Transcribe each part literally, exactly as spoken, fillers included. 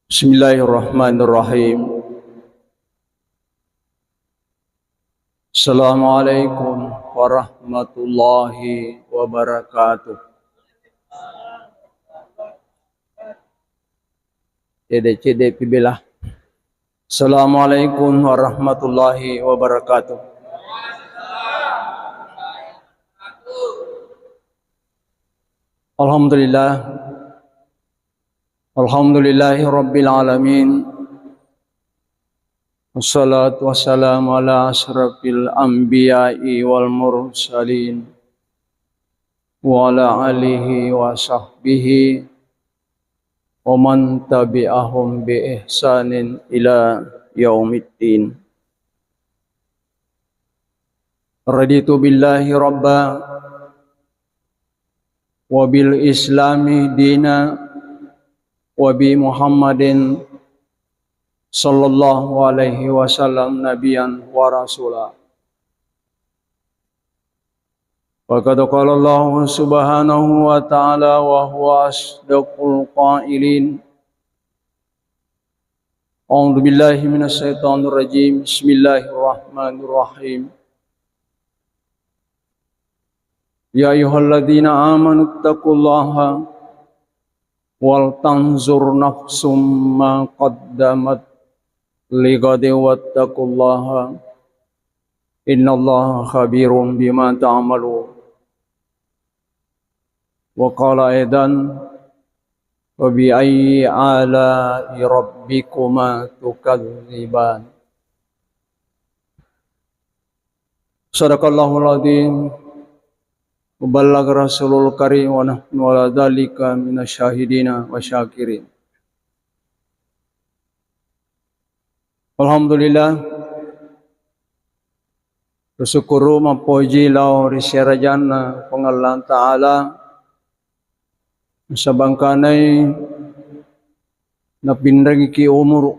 Bismillahirrahmanirrahim. Assalamualaikum warahmatullahi wabarakatuh. Cede-cede pi bela. Assalamualaikum warahmatullahi wabarakatuh. Alhamdulillah. Alhamdulillahi rabbil alamin. Wassalatu wassalamu ala asyrafil anbiya'i wal mursalin, wa ala alihi wa sahbihi wa man tabi'ahum bi ihsanin ila yaumiddin. Raditu billahi rabba, wa bil islami dina, wa bi Muhammadin sallallahu alaihi wasallam nabiyan wa rasula. Wa qad qala Allahu subhanahu wa ta'ala wa huwa asdaqul qailin. A'udzu billahi minasy syaithanir rajim. Bismillahirrahmanirrahim. Ya ayyuhalladzina amanu taqullaha wal tanzur nafsum ma qaddamat lighadin wattaqullaha innallaha khabirum bima ta'malun. Wa qala aidan, wa bi ayyi ala'i rabbikuma tukadziban. Sadaqallahul adzim, wa ballagha rasulul karim, wa nahnu ala dzalika minasyahidina wa syakirin. Alhamdulillah, bersyukur mappoji lao ri serajanna Puang Allah Ta'ala, nasabangkanai napinrengiki umuru.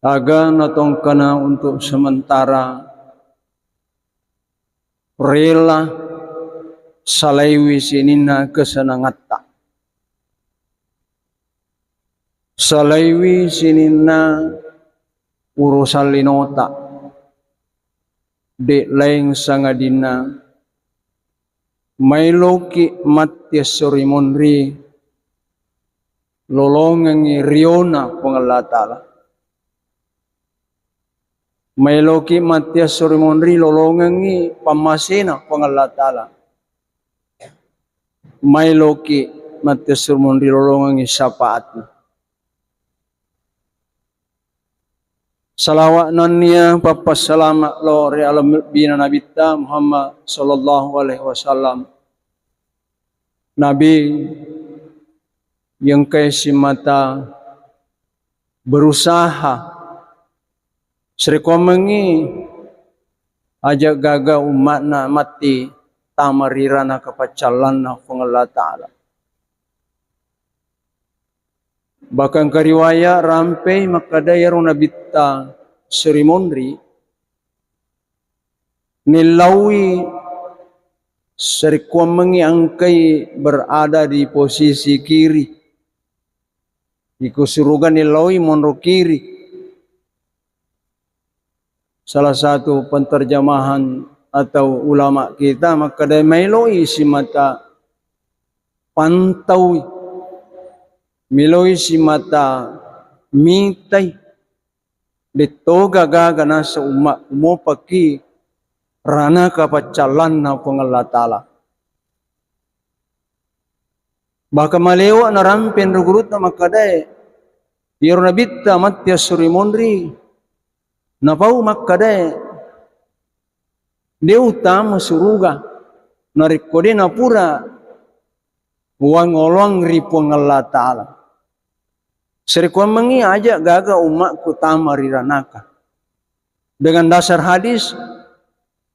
Aga natongkana untuk sementara rela salaiwi sininna kesenangatta, salaiwi sininna urusan linota, de' laing sangadinna mailoki matti esso ri monri lolongengngi riona Puang Allah Ta'ala. Mailoki matti esso ri monri lolongengngi pammasena Puang Allah Ta'ala. Mailoki matti esso ri monri lolongengngi syafaatna. Salawa' nennia pappassalama' lao ri alam lebbina Nabitta Muhammad sallallahu alaihi wasallam. Nabi engkai simata berusaha sarekkuammengngi aja' gaga umma'na matti tama ri ranaka paccallanna Puang Allah Ta'ala. Bahkan engka riwaya' rampei makkeda iyaro Nabitta esso ri monri nellaui sarekkuammengngi engkai berada di posisi kiri. Iko suruga nellaui monro kiri. Salah satu penterjemahan atau ulama kita makkeda mailoi simata pantaui, mailoi simata mitai, de' toga gaga naseng umma' mopaki ranaka paccallanna Puang Allah Ta'ala. Bahkan malewa' narampeng ri gurutta makkedae, iyaro Nabitta matti esso ri monri, napau makkedae, de' utama suruga narekko de' napura wangoloang ri Puang Allah Ta'ala. Sarekkuammengngi aja' gaga umma'ku tama ri ranaka. Dengan dasar hadis,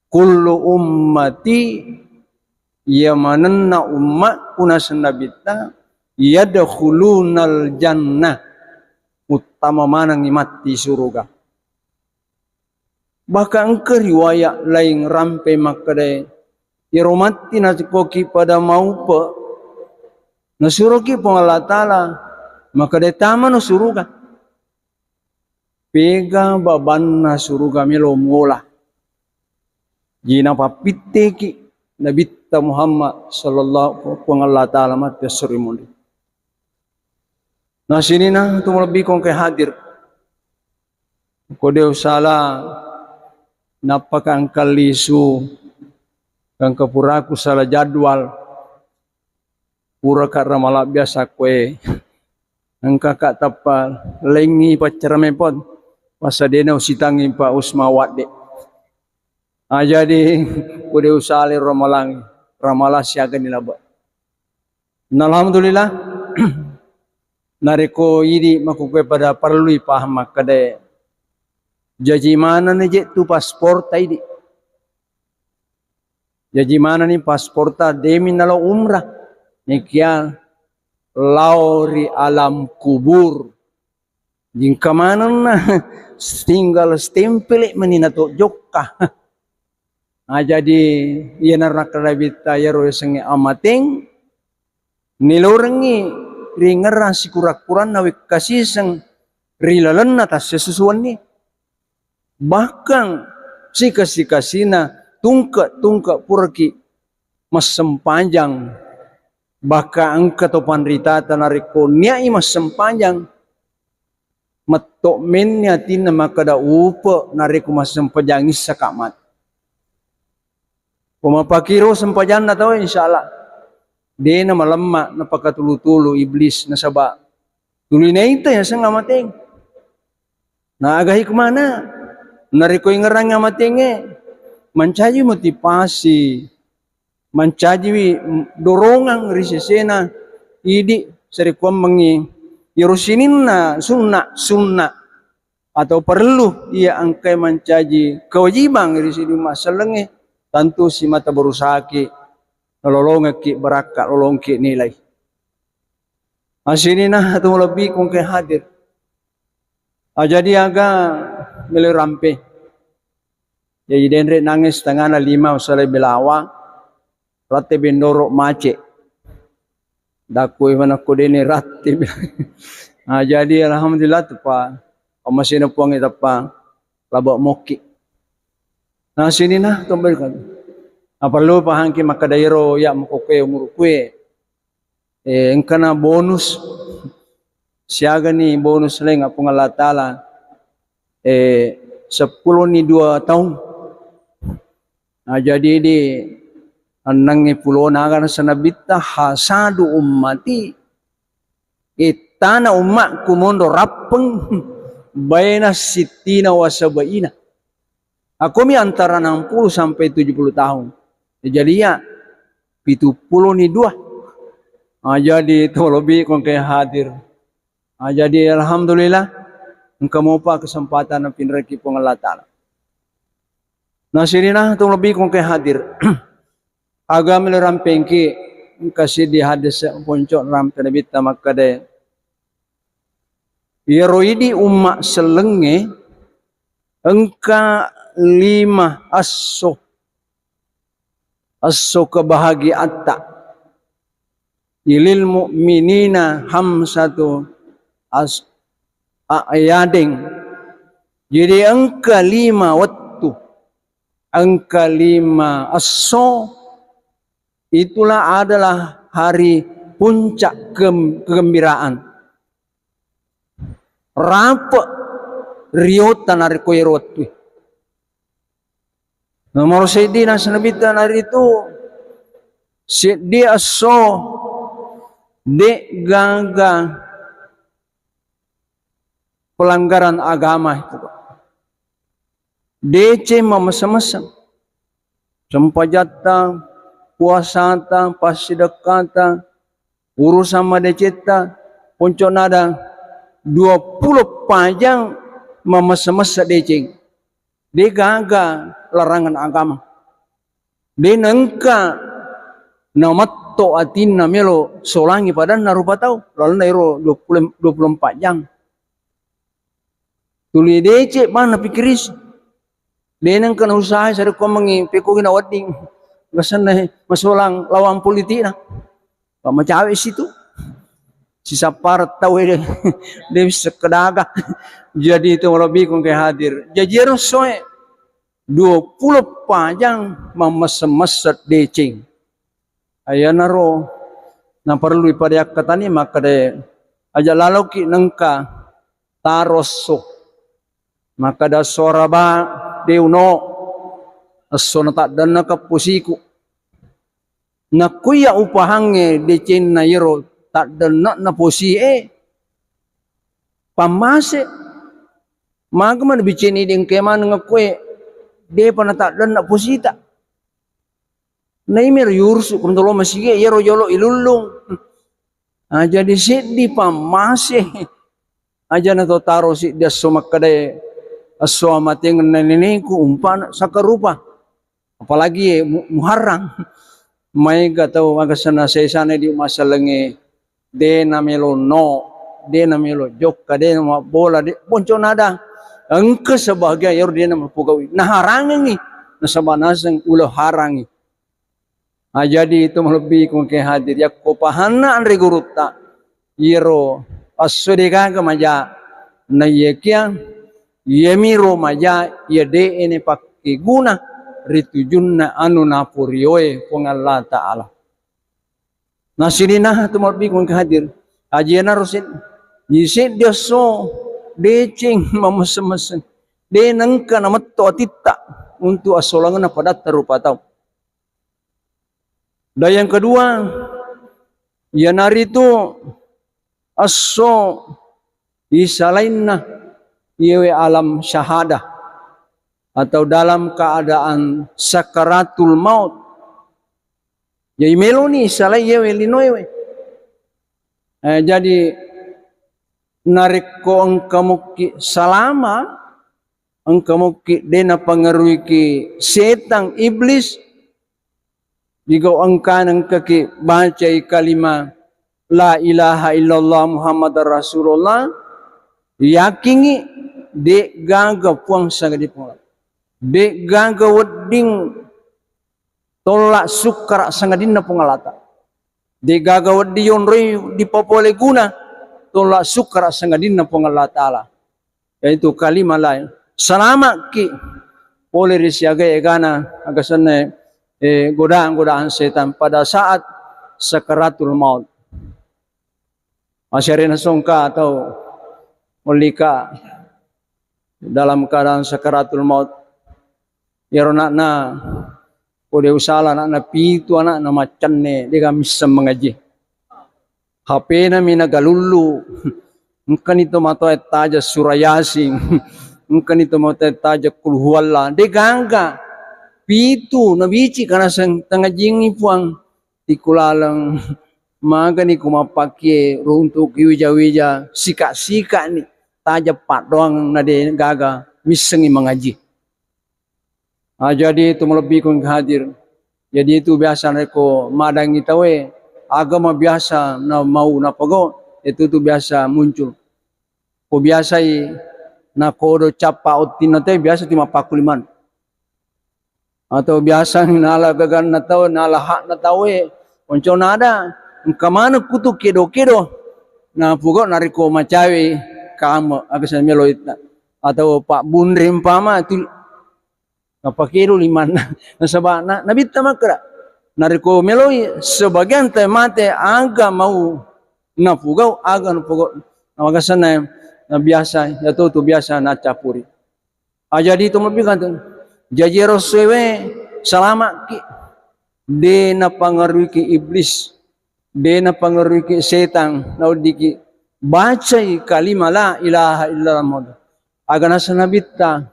kullu ummati, iya manenna umma'ku naseng Nabitta, yadkhulunal jannah, uttama manengngi matti suruga. Bahkan engka riwaya' laing rampei makkedae, iyaro matti nakoki pada maupe, nasuroki Puang Allah Ta'ala Makkeda tamano suruga. Pega babanna suruga melo muola. Jina pappitteki Nabitta Muhammad sallallahu, Puang Allah Ta'ala matti assuri munri. Nah, sinina tu lebih kongke hadir. Ko de usala, nappaka engka lisu, engka puraku salah jadwal, puraka ramala biasa koe, engka ka tappa lengi paccara mepon, pasadena usitangi pa usma wadde. Ah, jadi ko de usala ramalang, ramala siaga ni laba. Nah, alhamdulillah. Narekko idi makkukue pada perlu ipaham makkeda jaji manenni je tu pasporta idi. Jaji manenni pasporta demi nalo umrah. Nekia lao ri alam kubur. Jingka manenna tinggal stempel meni nato jokka. Nah, jadi iyana rakkarabitta iyaro yasengnge amateng, nilorengngi ringerang sikura-kuranna wekka siseng ri lalenna tassessusuwenni. Bahkan sika-sikasina tungke-tungke puraki massempajang, bahkan engka to panritata narekko niai massempajang, metto menni atinna makkeda upe narekko massempajang issaka mate. Ko mapakiro sempajanna tau, insyaallah dena malemma napakatulu-tulu iblis nasaba tuli naita yaseng amateng. Na aga hikmana? Narekko ingerangngi amatengnge, mancaji motivasi, mancajiwi dorongang ri sesena idi sarekkuammengngi iyaro sininna sunna-sunna atau perlu iya engkae mancaji kewajibang ri sini umma sellengnge, tentu simata berusahaki nalolongekki barakka, lolongki nilai. Asinina tu lebbi kongke hadir. Ah, jadi aga melo rampe. Jadi denre nange setengahna lima usalai belawa, ratte bendoro mace. Dakku mana ko dene ratte. Ah, jadi alhamdulillah tepa pamasena puang teppa laba mokki. Nah, sinina tombel kan. Apa lu pahangki makkeda iro ya mokokue umur kue. Eh, engkana bonus, siagani bonus laing Puang Allah Ta'ala, eh, seppulo ni dua taung. Nah, jadi di enneng pulona aga nabitta hasadu ummati, ittana ummakku monro rappeng baina sittina wa sabaina. Akomi antara enam puluh sampai tujuh puluh tahun. Jadi ya, pitu puluh ni dua. Ah, jadi tolobi kongke hadir. Ah, jadi alhamdulillah, engka mopa kesempatan napinreki Puang Allah Ta'ala. Nasirina tolobi kongke hadir. Agami le rampengki, engka siddi hadis ponco rampe nabitta makkeda, iyaro idi umma sellengnge engka lima esso, esso kebahagiaatta. Ilil mu'minina hamsatu as-, a'yadeng. Jadi engka lima wettu, engka lima esso, itulah adalah hari puncak kem-, kegembiraan. Rape riota narekko ero wettue. Nomoro seddi nasenna nabitta naritu seddi esso de gaga pelanggaran agama itu. Deceng mamessa-messa. Sempajatta, puasata, passidekkata, urusan madecetta, ponco nada dua puluh pajang mamessa-messa deceng. De gaga larangan agama. De nengka nametto atinna melo solangi padanna rupa tau lalenna ero dua puluh, dua puluh empat jam. Tuli deceng bang napikkirisi. De nengka nausaha sarekkuammengngi pekkogi nawedding gasenna masolang lawan politikna. Pak macawe situ. Sisappareng tau de, de wisseng kedaga. Jadi itu malebbiku engka hadir. Jaji ero essoe dua pulo pajang mammesse-messe deceng. Ayanaro naparellui pada yakkatani makkeda aja laloki nengka taro esso. Makkeda esso Araba de uno, esso na taddennaka posiku. Nakkuya upahangnge decenna iyaro taddenne'na posie, pammase. Maga mana biceni dengke maneng akkue, depa nataddenna posita. Naimiro yurusu kontolo masige iyaro jolo ilullung. Ah, jadi seddi pammase. Aja na to taro siddi esso makkedae esso amatengenna nenekku umpana sakkarupa. Apalagi mu-, Muharram. Maega tau aga sana sesana di masalengnge de namelo no, de namelo jokka, de namabbola, de bonco nada. Engka sebagian iyaro de namapogau'i. Naharangengngi nasaba naseng ulo harangngi. Ah, jadi itu malebbiku engka hadir. Yakko pahanna anre gurutta, iyaro esso degaga maja. Naiyakia iyamiro maja iya de'e ne pakkeguna ri tujunna anu napurioe Puang Allah Ta'ala. Nasidina tu malebbiku engka hadir. Ajianaro sed-, seddi esso deceng mamesseng-messeng. De nengka nametto atitta untuk assolangenna padatta rupa tau. Dan yang kedua, iyanaritu esso isalainna iyewe alam syahadah atau dalam keadaan sakaratul maut. Jadi meloni isalai iyewe linoewe. Eh, jadi narekko engka mukki salama, engka mukki de napangaruiki setang iblis, digau engkana engkaki bacai kalima la ilaha illallah Muhammadar Rasulullah, yakingi de gaga puang sangadinna Puang Allah. De gaga wedding tolla sukkara sangadinna Puang Allah Ta'ala. De gaga wedding yonroi dipapole guna tolla sukkara sangadinna Puang Allah Ta'ala. Yaitu kalimah la. Salama'ki pole ri siaga egana aga senna, eh, godaan-godaan setan pada saat sakaratul maut. Masih arena songka atau olika dalam keadaan sakaratul maut. Iyaro ana'na, ko de usala ana'na pitu ana'na maccanne, de ga misseng mangaji. H P-na mi nagalullu. Engkani to matoa taja surah Yasin. Engkani to matoa taja kul huwallah. De gangga. Pitu nabici kana seng tangajingi puang. Ikulaleng magani ku mappakie runtuki wija-wija sika-sika ni taja paddoang na de gaga missengi mangaji. Ah, jadi itu malebbiku engka hadir. Jadi itu biasa narekko madangi tauwe, agama biasa na mau napagau, itu tu biasa muncul. Ko biasai nakodo cappa ottinna tauwe, biasa timappakuliman. Atau biasa nala gaganna tau, nala hakna tauwe, oncona ada, engka maneng kutu kedo-kedo. Napugau narekko macawe kame, aga sa melo itta. Atau pabbunre umpama tu Napakedo limanna. Nasaba na-, Nabitta makkeda, narekko meloi sebagian tau mate aga mau napugau, aga napugau. Namagasenna, na biasa, yatotu biasa nacappuri. Ah, jadi itu mabbilang tu. Jaji ero essoewe salama'ki. De napangaruiki iblis. De napangaruiki setang. Naweddiki bacai kalimah la ilaha illallah Muhammad. Aga naseng Nabitta,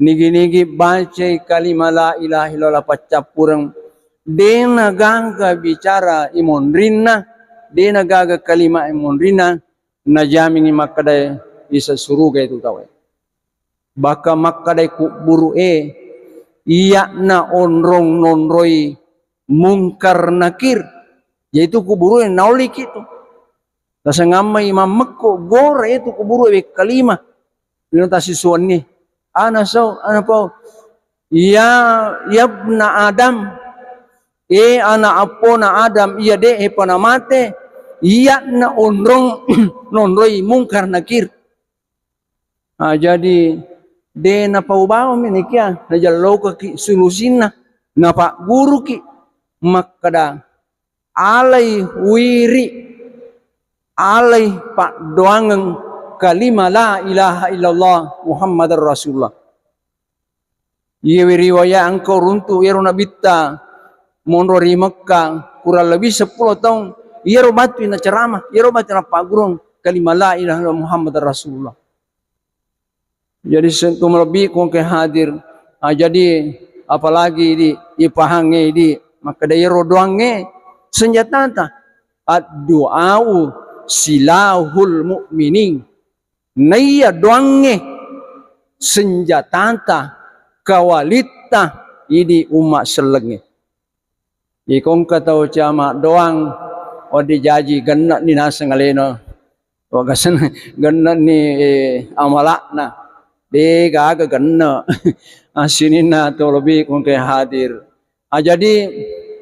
nigi-nigi bacai kalimah la ilaha illallah paccappureng, de nagaga bicara imonrinna, de nagaga kalimah imonrinna, najamingi makkedae isa suruga itu tauwe. Bahkan makkedae kubburu'e, iya'na onrong nonroi Mungkar Nakir, yaitu kubburu'e naolliki tu. Tasengammai mammekko, gora itu kuburu wekka lima. Lino tasisuanni. Ana sau, ana pau. Ya, yabna Adam. E ana appona Adam, iya de e pana mate. Iya'na onrong nonroi Mungkar Nakir. Ah, jadi de' napau bawang mi nikia, najallokaki solusinna, napagguruki makkeda, alai wiri, alai paddoangeng kalima la ilaha illallah Muhammadar Rasulullah. Iyewe riwaya engka uruntu iyaro nabitta monro ri Mekka kurang lebih seppulo taung, iyaro batu naceramah, iyaro batu napaggurung kalima la ilaha illallah Muhammadar Rasulullah. Jadi sentuh melebbi kongke hadir. Ah, jadi apalagi di ipahangnge di makkeda iyaro doangnge senjatata. Addu'au silahul mu'minin. Naiya doangnge senjatata kawalitta idi umma sellengnge. Iko engka tau cama doang, wedding jaji genne'ni naseng alena. Wagasen genne'ni, eh, amala'na. De' gaga genne'. Asininna to lebih kongke hadir. Ah, jadi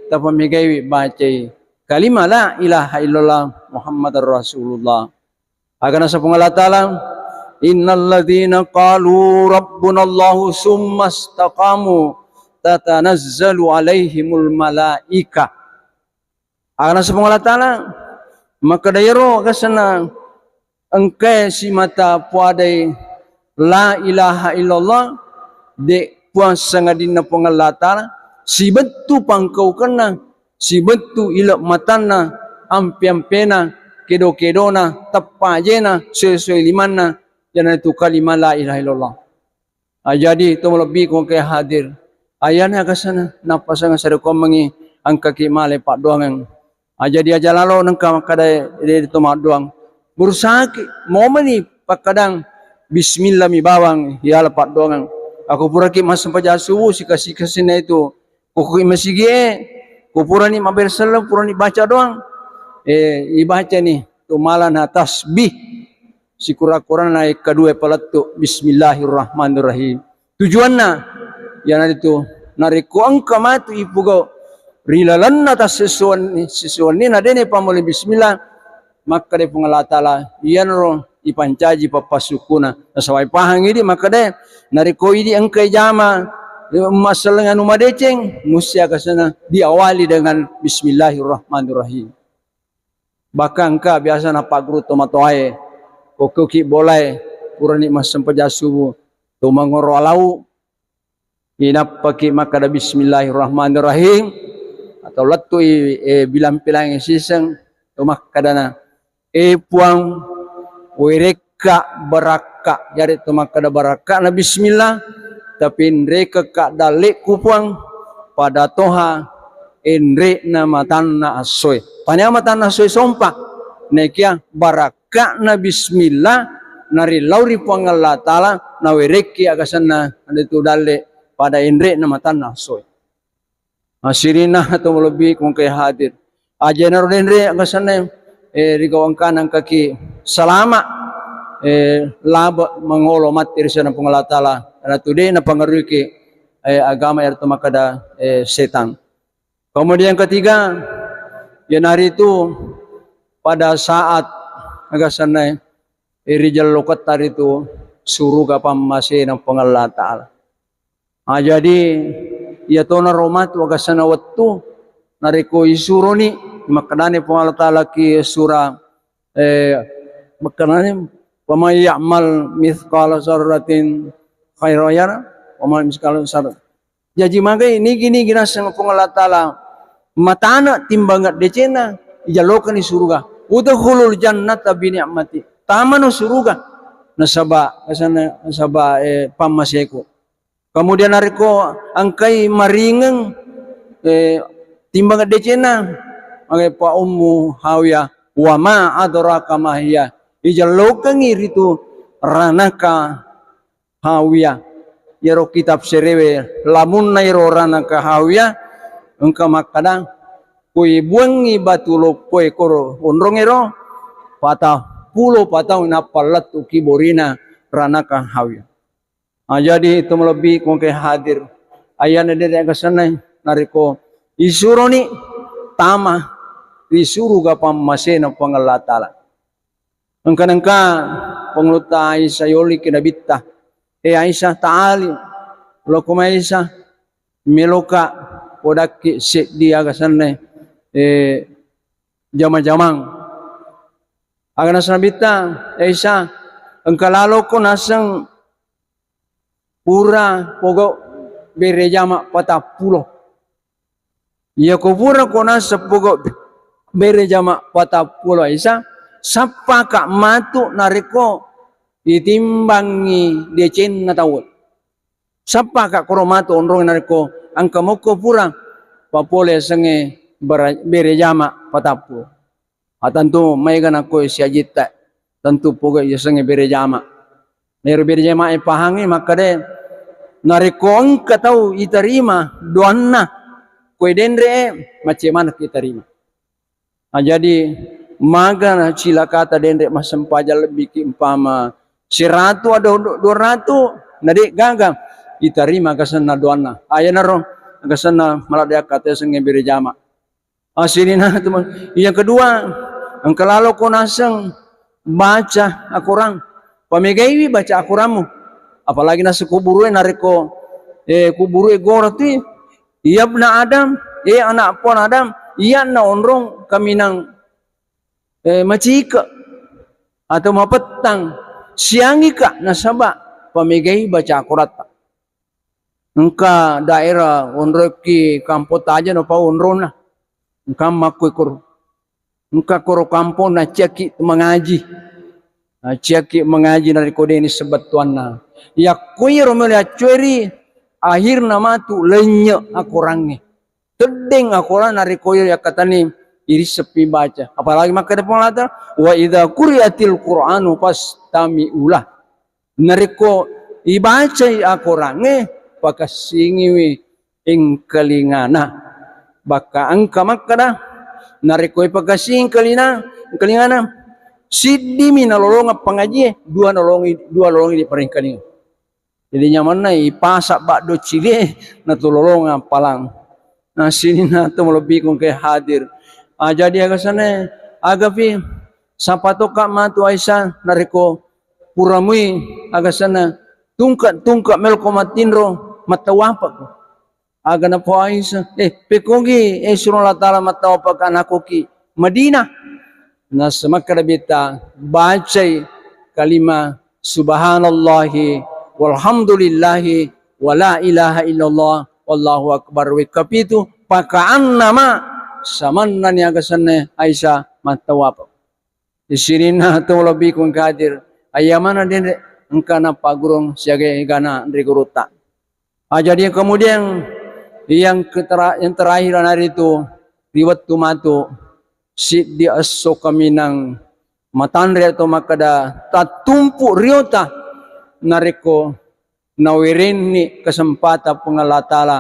tapamegaiwi bacai kalima la ilaha illallah Muhammadar Rasulullah. Aga naseng Puang Allah Ta'ala, "Innalladzina qalu rabbunallahu tsumma istaqamu tatanazzalu alaihimul malaika." Aga naseng Puang Allah Ta'ala, makkeda iyaro aga senna engkae simata puadai la ilaha illallah, de' puang sangadinna Puang Allah Ta'ala, sibettu pangkaukenna, sibettu ile' matanna, ampe-ampena, kedo-kedona, teppa ajena, soe-soe limanna, iyanaritu kalima la ilaha illallah. Ah, jadi to malebbi kongke hadir. Ayana aga senna, napasang sarekommengi engkaki male paddoangeng. Ah, jadi aja lalo nengka makkeda de' to maddoang. Berusahaki momeni pakkadang bismillah mi bawang yala paddoangeng. Ako puraki massempajang subuh sika-sika senna itu. Ko ki masigie, ko purani mabbere selleng, purani baca doang, eh, ibacani tu malana tasbih. Sikura-kurana e kedua palettu, bismillahirrahmanirrahim. Tujuanna iyanaritu narekko engka matu ipugau ri lalenna tassessuanni, sessuanni na dene pamole bismillah, makkeda Puang Allah Ta'ala, iyanaro ipancaji pappassukkuna. Nasaba ipahang idi makkeda, narekko idi engka ijama, eh, masselleng anu madeceng, musti aga senna diawali dengan bismillahirrahmanirrahim. Bahkan engka biasa napagguru tomatoae, kokkoki bolae, purani massempajang subuh, to mangoro alau, inappaki makkeda bismillahirrahmanirrahim, atau lettu'i, eh, bilang-pilangi siseng, to makkedana, "Eh Puang, werekka barakka." Jari to makkeda barakkana bismillah, tapi enrekekka dalle'ku Puang, pada toha enre'na matanna assoe. Tania matanna assoe sompa, nekia barak- ka'na bismillah, narillau ri Puang Allah Ta'ala, nawerekki agasenna andetu dalle pada enre'na matanna assoe. Asirinna to malebbi kongke hadir. Aja naro denre agasenna, eh, rigau engkana engkaki salama, eh, labe mangolo matti ri sana Puang Allah Ta'ala. Karena tu de napangaruiki, eh, agama yaratu makkeda, eh, setang. Kemudian ketiga, iyanaritu pada saat agasenna, eh, rijelloketta ritu suruga pammasena Puang Allah Ta'ala. Ah, jadi, iyatonaro matu agasenna wettu, narekko isuroni, makkedani Puang Allah Ta'ala ki surah, eh, makkedani, "Wa may ya'mal mithqala dzarratin khairan yarah, wa may mithqala dzarratin." Jaji magai nigi-nigi naseng Puang Allah Ta'ala matana timbangeng decenna, ijallokani suruga. "Udkhulul jannata bi ni'mati." Tamano suruga. Nasaba, nasaba, eh, pammaseku. Kemudian narekko engkai maringeng, eh, timbangeng decenna, magai fa ummu hawiyah, wa ma adraka ma hiyah. Ijallokengi ritu ranaka Hawiyah. Iyaro kitab serewe lamunna iro ranaka Hawiyah engka makkada, kui buangngi batu loppoe koro onrongngero, patappulo patau nappa lettuki borina ranaka Hawiyah. Ah, jadi to malebbi kongke hadir. Ayana dede aga sennai, narekko isuroni tama ri suruga pammasena Puang Allah Ta'ala. Engka-engka Pangulutta Aisyah yoliki Nabitta, "Eh Aisyah, ta'ali, loko mai Aisyah, meloka podakki seddi aga senna, eh, jama-jamang." Aga naseng Nabitta, "Eh Aisyah, engka laloko naseng pura pogau bere jama patappulo." Iyako pura ko naseng pogau bere jama patappulo Aisyah, sappaka matu narekko itimbangi decenna tau. Sappaka koro matu onrong narekko engka mokko pura papole asengnge bara-, bere jama patappulo. Ah, tentu maega nakko siajitta, tentu poga yasengnge bere jama. Nero bere jama e pahangngi makkeda, narekko engka tau itarima doanna, koe denre e, macce maneng itarima. Ah, jadi maga cilakata denre massempajang lebbiki umpama seratu atau du-, dua ratu, na de gaga itarima aga senna doanna. Ayanaro aga senna maladde akkata yasengnge bere jama. Ah, sininna teman. Yang kedua, engka laloko naseng baca Al-Quran. Pamegaiwi baca Al-Quranmu. Apalagi naseng kuburue narekko, eh, kuburue goro tu, "Ya ibna Adam, eh anak puang Adam, iyana onrong kaminang, eh, macike atau mapettang, siangika nasaba pamegai baca Al-Quratta." Engka daerah onroki kampong taja napau onrona. Engka makkuikoro. Engka koro kampong na ciaki mangaji. Na ciaki mangaji narekko deni sebettuanna. Yakko iyaro melo accueri, akhirna matu lenye akorangnge. Teddeng akorang narekko iyo yakkatani irissepi baca. Apalagi makkeda Puang Allah Ta'ala, "Wa idza quri'atil Qur'anu fastami'u lah." Narekko ibacai akorangnge, pakassingiwi engkalingana. Bakka engka makkeda, narekko ipakassingi engkalina-, engkalingana, siddimi nalolongeng pangajie, dua nolongi, dua lolongi di parengkalinga. Jadi nyamanna ipasa baddo cilie natulolongeng appalang. Nah, sininna to malebbiku engkae hadir. Ah, jadi aga sana, agapi, sapa tokka matu Aisyah narekko puramui aga sana tungka-tungka melko matinro mattawapakko. Aga napo Aisyah, eh, pekogi, eh, suro Allah Ta'ala mattawapakka anakkoki Madinah. Nah, semakka Nabitta bacai kalima subhanallahi walhamdulillahi wala ilaha illallah wallahu akbar wekka pitu, paka'annama samanna niaga senna Aisyah mattawapa. Di sininna to lebbi kung kadir, ayyamana denre engkana pagurung siaga egana ri gurutta. Ah, jadi yang kemudian yang ketera-, yang terakhir anaritu ri wettu matu siddi esso kaminang matanre atau makkeda tattumpu riota narekko nawerenni kesempatan Puang Allah Ta'ala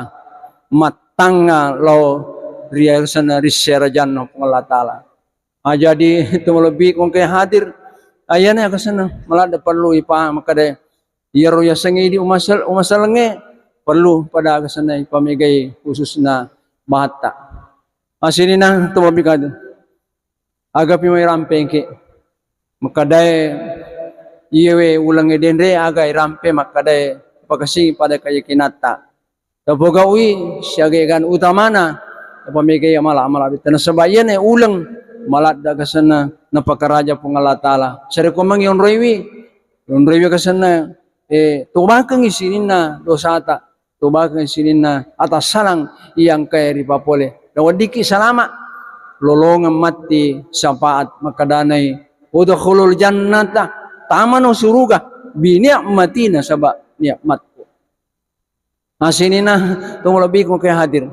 mattangnga lao ri asana ri serajanna Puang Allah Ta'ala. Ah, jadi itu lebih kongke hadir ayana kesana maladde perlu ipaham makkeda iyaro yasengnge idi umasel-, umaselengnge perlu pada kesana ipamegai khususna bahatta. Ah, sininna to lebih kadir. Agapi mai rampengki. Makkedae iyewe ulengnge denre aga irampe makkedae pakasing pada kayakinatta. Tapogau'i siaga egan utamana tapamegai amala-amala betta. Nasaba iyana uleng maladde aga senna napakaraja Puang Allah Ta'ala. Sarekko mangi onroiwi, onroiwi aga senna, eh, tobakengngi sininna dosata. Tobakeng sininna atassalang iya engkae ripapole. Naweddikki salama, lolongeng matti syafaat makkedanai, "Udkhulul jannata, tamano suruga, bi ni'mati nasaba nikmatku." Nah, sininna to malebbiku ke hadir.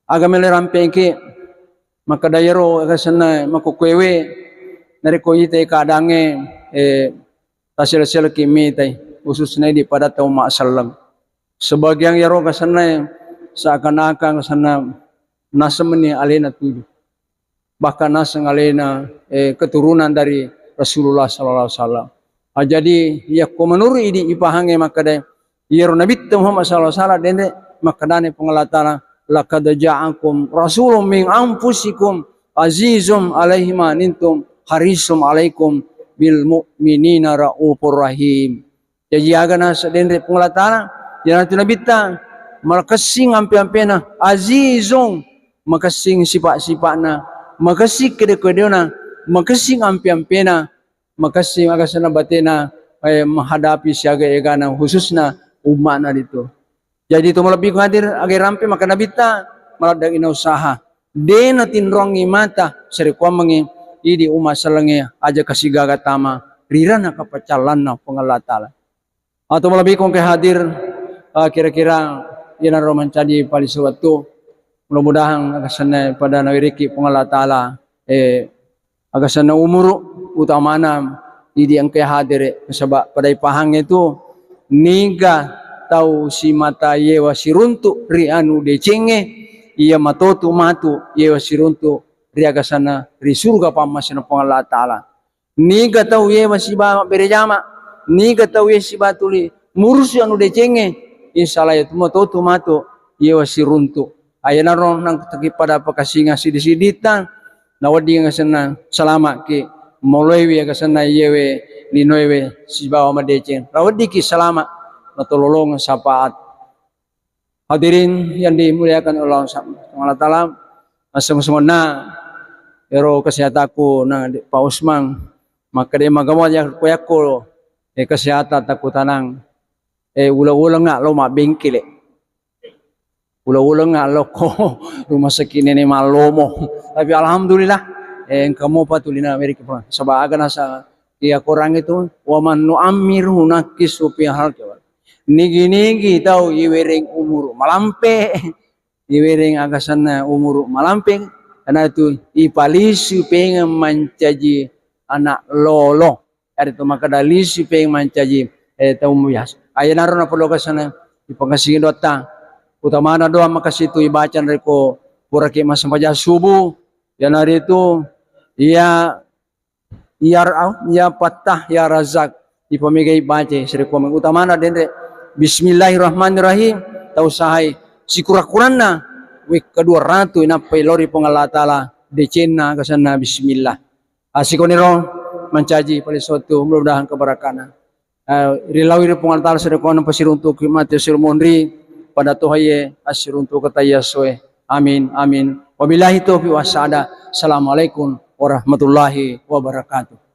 Aga melo rampengki, makkeda iyaro aga senna makkukkuewe, narekko itai keadaangnge, eh, tasele-seleki mitai, khususna idi pada tau masselleng. Sebagian iyaro aga senna seakan-akan aga senna naseng meni alena tuju. Bahkan naseng alena, eh, keturunan dari Rasulullah sallallahu alaihi wasallam. Ah, jadi, yakko menurut idi ipahangnge makkeda, iyaro Nabitta Muhammad sallallahu alaihi wasallam denre makkedane Puang Allah Ta'ala, "Laqad ja'akum rasulun min anfusikum azizum alaihi ma anittum harisun alaikum bil mu'minina raufur rahim. Jaji aga nasenna denre Puang Allah Ta'ala, iyanatu Nabitta, makessing ampe-ampena, azizun, makessing sipa-sipa'na, makessing kede-kedena, makessing ampe-ampena, makessing aga asenna batena, eh, menghadapi siaga egana, khususna umma'na ritu. Jaji to malebbi ku hadir, aga rampe maka Nabitta, maladde'na usaha. De natinroangngi mata, sarekkuammengngi idi umma sellengnge aja kasigaga tama ri ranna kapacallanna Puang Allah Ta'ala. Atau malebbi ku engka hadir, eh, kira-kira iyanaro mancaji palise wettu. Mudah-mudahan aga senna pada nawiriki Puang Allah Ta'ala, eh, aga senna umuru, utamana idi engka hadere, nasaba pada ipahangnge tu niga tau simata yewa siruntu ri anu decengnge, iya matotu matu yewa siruntu ri aga senna ri suruga pammasena Puang Allah Ta'ala. Niga tau yewa siba mabbere jama, niga tau yewa siba tuli murusu anu decengnge, insya Allah iyatu matotu matu yewa siruntu. Ayanaro nang pada pakasinga sidi-siditta, nawedding aga senna salama'ki, moloiwi aga senna iyewe linoewe sibawa madeceng. Raweddiki salama, natololongeng syafaat. Hadirin yang dimuliakan Allah Subhanahu wa Ta'ala, asseng-sengonna ero kesehatanku na Pak Usman, makkeda magamo yakko-yakko, eh, kesehatan takku tanang, eh, uleng-ulengnga lo mabbengkele. Uleng-ulengnga lokko rumah sakit Nenek Mallomo. Tapi alhamdulillah, eh, engka mopa tulina Amerika, Pak. Saba aga nasa iya Quran itu, "Wa man nu'ammirhu nakkishu fil khalqi." Nigi-nigi tau iwereng umuru malampe, iwereng aga senna umuru malampe, karena itu ipalisu pengeng mancaji anak lolo. Yaritu makkeda lisu peng mancaji, eh, tau mubiasa. Ayanaro naperlu aga senna ipakasigi doatta. Utamana doa makasitu ibaca narekko puraki massempajang subuh, iyanaritu, ya, ya, ya Fattah, ya Razzaq, ipamegai baca sarekkuammengngi. Utamana denre Bismillahirrahmanirrahim, tau sahai sikura-kuranna wekka dua ratu inappai lao ri Puang Allah Ta'ala decenna aga senna bismillah. Asikoniro mancaji palise wettu, mudah-mudahan kebarakana. Eh, rilawi ri Puang Allah Ta'ala sarekkuammengngi pasiruntuki mate sirmonri pada tohaye assiruntuki tayassoe. Amin, amin. Wabillahi taufiq wassaada. Assalamualaikum warahmatullahi wabarakatuh.